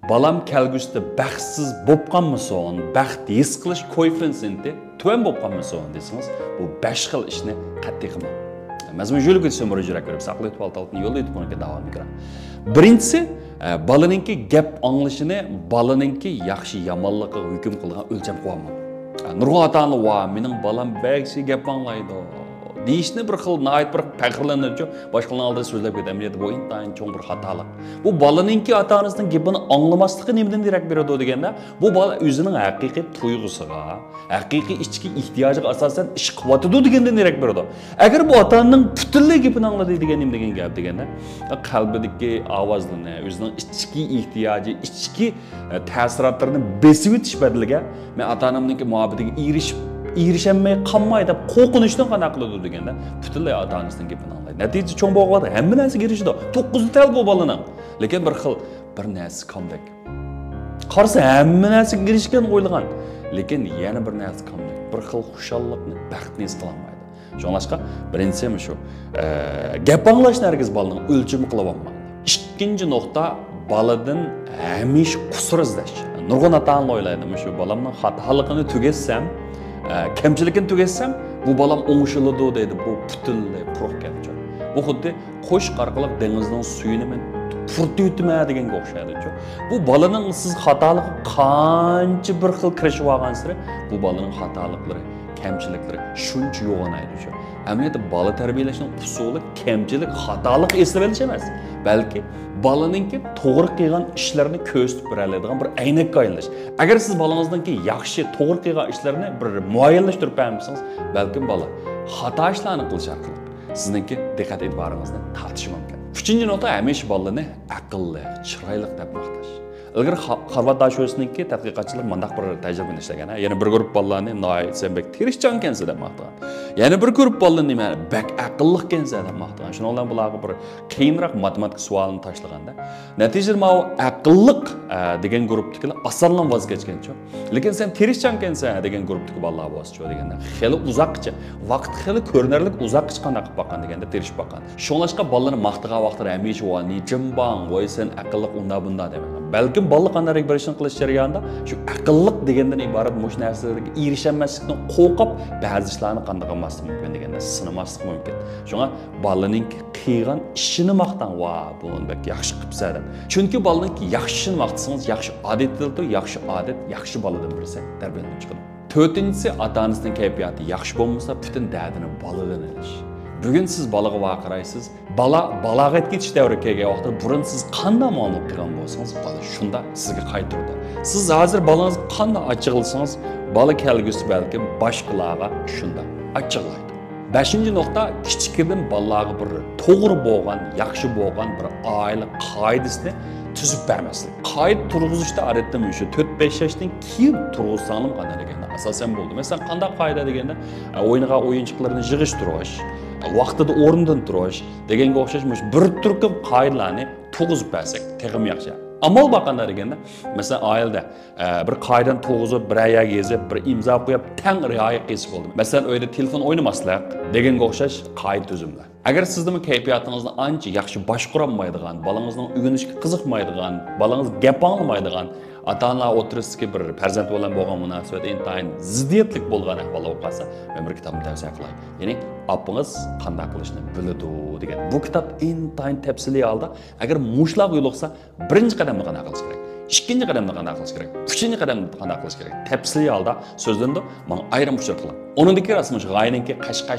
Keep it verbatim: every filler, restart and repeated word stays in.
بالام كەلگۈسىدە بەختسىز بولۇپ قالمىسۇن، بەخت ھېس قىلىش كوئېففىتسېنتى تۆۋەن بولۇپ قالمىسۇن دېسىڭىز، بۇ بەش خىل ئىشنى قەتئىي قىلماڭ. مەزمۇن ژۆلىگە سۆمۈرۈش يۈرەك بېرىپ ساقلايدۇ، پالتالتىنى يوللايدۇ، بۇنىڭكى داۋامى كىرا. بىرىنچىسى، ئە، بالىنىڭكى گەپ ئاڭلىشىنى بالىنىڭكى ياخشى يامانلىقىغا ھۆكۈم قىلىدىغان ئۆلچەم قىلىۋالماڭ. ئە، نۇرغۇن ئاتا-ئانىلار، ۋا، مېنىڭ بالام بەك ياخشى گەپ ئاڭلايدۇ دېيىشنى بىر خىل ناھايىتى بىر پەخىرلىنىدۇچۇ، باشقىلارنىڭ ئالدىدا سۆزلەپ كېتىدۇ. ئەمەلىيەتتە بۇ ئىنتايىن چوڭ بىر خاتالىق. بۇ بالىنىڭكى ئاتا-ئانىسىنىڭ گېپىنى ئاڭلىماسلىقى نېمىدىن دېرەك بېرىدۇ دېگەندە، بۇ بالا ئۆزىنىڭ ھەقىقىي تۇيغۇسىغا، ھەقىقىي ئىچكى ئېھتىياجىغا ئاساسەن ئىش قىلىۋاتىدۇ دېگەندىن دېرەك بېرىدۇ. ئەگەر بۇ ئاتا-ئانىنىڭ پۈتۈنلەي گېپىنى ئاڭلىدى دېگەن نېمە دېگەن گەپ دېگەندە، قەلبىدىكى ئاۋازلىرىنى، ئۆزىنىڭ ئىچكى ئېھتىياجى، ئىچكى، ئە، تەسىراتلىرىنى بېسىۋېتىش بەدىلىگە، مەن ئاتا-ئانامنىڭكى مۇھەببىتىگە ئېرىشىپ، ئېرىشەلمەي قالماي دەپ قورقۇنچتىن قانداق قىلىدۇ دېگەندە، پۈتۈنلەي ئاتا-ئانىسىنىڭ گېپىنى ئاڭلايدۇ. نەتىجىدە چوڭ بولغاندا ھەممە نەرسىگە ئېرىشىدۇ. توققۇزى تەل بۇ بالىنىڭ. لېكىن بىر خىل، بىر نەرسە كامدەك. قارىسا ھەممە نەرسىگە ئېرىشكەن ئويلىغان. لېكىن يەنە بىر نەرسە كامدەك. بىر خىل خۇشاللىقنى، بەختنى ھېس قىلالمايدۇ. شۇڭلاشقا بىرىنچىسى مۇشۇ، ئە، گەپ ئاڭلاشنى ھەرگىز بالىنىڭ ئۆلچىمى قىلىۋالماڭ. ئىككىنچى نۇقتا، بالىدىن ھەمىشە قۇسۇر ئىزدەش. نۇرغۇن ئاتا-ئانىلار ئويلايدۇ، مۇشۇ بالامنىڭ خاتالىقىنى تۈگەتسەم، ئە، كەمچىلىكىنى تۈگەتسەم، بۇ بالام ئوڭشىلىدۇ دەيدۇ. بۇ پۈتۈنلەي قۇرۇق گەپچۇ. بۇ خۇددى قوشۇق ئارقىلىق دېڭىزنىڭ سۈيىنى مەن پۇرىتىۋېتىمەن دېگەنگە ئوخشايدۇچۇ. بۇ بالىنىڭ سىز خاتالىقى قانچە بىر خىل كىرىشىۋالغانسېرى، بۇ بالىنىڭ خاتالىقلىرى، كەمچىلىكلىرى شۇنچە يوغىنايدۇچۇ. ئەمەلىيەتتە بالا تەربىيەلەشنىڭ ئۇسۇلى كەمچىلىك، خاتالىق ئېسلىۋېلىش ئەمەس، بەلكى بالىنىڭكى توغرا قىلغان ئىشلىرىنى كۆرسىتىپ بېرەلەيدىغان بىر ئەينەككە ئايلىنىش. ئەگەر سىز بالىڭىزنىڭكى ياخشى، توغرا قىلغان ئىشلىرىنى بىر مۇئەييەنلەشتۈرۈپ بەرمىسىڭىز، بەلكىم بالا خاتا ئىشلارنى قىلىش ئارقىلىق سىزنىڭكى دىققەت ئېتىبارىڭىزنى تارتىشى مۇمكىن. ئۈچىنچى نۇقتا، ھەمىشە بالىنى ئەقىللىق، چىرايلىق دەپ ماختاش. ئىلگىرى خا-، خارۋارد داشۆسىنىڭكى تەتقىقاتچىلىرى مۇنداق بىر تەجرىبىنى ئىشلىگەن، ھە، يەنە بىر گۇرۇپپا بالىلارنى، ناھايىتى سەن بەك تىرىشچانكەنسەن دەپ ماختىغان. يەنە بىر گۇرۇپپا بالىلارنى، نېمە، بەك ئەقىللىقكەنسەن دەپ ماختىغان. شۇنىڭ بىلەن بۇلارغا بىر قىيىنراق ماتېماتىكا سوئالىنى تاشلىغاندا، نەتىجىدە ماۋۇ ئەقىللىق، ئە، دېگەن گۇرۇپتىكىلەر ئاسانلا ۋاز كەچكەنچۇ. لېكىن سەن تىرىشچانكەنسەن دېگەن گۇرۇپتىكى بالىلار بولسىچۇ دېگەندە، خېلى ئۇزاققىچە، ۋاقىت خېلى كۆرۈنەرلىك ئۇزاققىچە قانداق قىلىپ باققان دېگەندە، تىرىشىپ باققان. شۇڭلاشقا بالىلارنى ماختىغان ۋاقىتلىرى ھەمىشە، ۋا، نى جىڭباڭ، ۋاي، سەن ئەقىللىق، ئۇنداق، بۇنداق دەيمەن. بەلكىم بالىلار قانداق بىر ئىشنى قىلىش جەريانىدا شۇ ئەقىللىق دېگەندىن ئىبارەت مۇشۇ نەرسىلەرگە ئېرىشەلمەسلىكتىن قورقۇپ، بەزى ئىشلارنى قانداق قىلماسلىق مۇمكىن دېگەندە، سىنىماسلىق مۇمكىن. شۇڭا بالىنىڭكى قىلغان ئىشىنى ماختاڭ، ۋا، بۇنى بەك ياخشى قىپسەن دەپ. چۈنكى بالىنىڭكى ياخشى ئىشىنى ماختىسىڭىز، ياخشى ئادەت ئېتىلىدۇ، ياخشى ئادەت ياخشى بالىدىن بىرسى تەربىيەلىنىپ چىقىدۇ. تۆتىنچىسى، ئاتا-ئانىسىنىڭ كەيپىياتى ياخشى بولمىسا، پۈتۈن دەردىنى بالىدىن ئېلىش. بۈگۈن سىز بالىغا ۋارقىرايسىز، بالا بالاغەتكە يېتىش دەۋرىگە كەلگەن ۋاقىتتا، بۇرۇن سىز قانداق مۇئامىلە قىلغان بولسىڭىز، بالا شۇنداق سىزگە قايتۇرىدۇ. سىز ھازىر بالىڭىزغا قانداق ئاچچىقلىسىڭىز، بالا كەلگۈسى بەلكىم باشقىلارغا شۇنداق ئاچچىقلايدۇ. بەشىنچى نۇقتا، كىچىكىدىن بالىلارغا بىر توغرا بولغان، ياخشى بولغان بىر ئائىلە قائىدىسىنى تۈزۈپ بەرمەسلىك. قائىدە تۇرغۇزۇشتا ئادەتتە مۇشۇ تۆت بەش ياشتىن كېيىن تۇرغۇزساڭلار قانداق دېگەندە ئاساسەن بولىدۇ. مەسىلەن، قانداق قائىدە دېگەندە، ئە، ئوينىغان ئويۇنچۇقلىرىنى يىغىشتۇرۇش، ۋاقتىدا ئورنىدىن تۇرۇش دېگەنگە ئوخشاش مۇشۇ بىر تۈركۈم قائىدىلارنى تۇرغۇزۇپ بەرسەك تېخىمۇ ياخشى. ئامال بار قانداق دېگەندە، مەسىلەن، ئائىلىدە، ئە، بىر قائىدىنى تۇرغۇزۇپ، بىرەر يەرگە يېزىپ، بىر ئىمزا قويۇپ، تەڭ رىئايە قىلسا بولدى. مەسىلەن، ئۆيدە تېلېفون ئوينىماسلىق دېگەنگە ئوخشاش قائىدە تۈزۈملەر. ئەگەر سىزدىمۇ كەيپىياتىڭىزنى ئانچە ياخشى باشقۇرالمايدىغان، بالىڭىزنىڭ ئۆگىنىشكە قىزىقمايدىغان، بالىڭىز گەپ ئاڭلىمايدىغان، ئاتا-ئانىلار ئوتتۇرىسىدىكى بىر پەرزەنت بىلەن بولغان مۇناسىۋەت ئىنتايىن زىددىيەتلىك بولغان ئەھۋاللار بولۇپ قالسا، مەن بىر كىتابنى تەۋسىيە قىلاي. يەنى، ئاپىڭىز قانداق قىلىشنى بىلىدۇ دېگەن. بۇ كىتاب ئىنتايىن تەپسىلىي ھالدا، ئەگەر مۇشۇلارغا يولۇقسا، بىرىنچى قەدەمدە قانداق قىلىش كېرەك؟ ئىككىنچى قەدەمدە قانداق قىلىش كېرەك؟ ئۈچىنچى قەدەمدە قانداق قىلىش كېرەك؟ تەپسىلىي ھالدا سۆزلىنىدۇ. ماڭا ئايرىم ئۇچۇر قىلىڭ. ئۇنىڭدىن كېيىن راست مۇشۇ غايىنىڭكى قەشقەر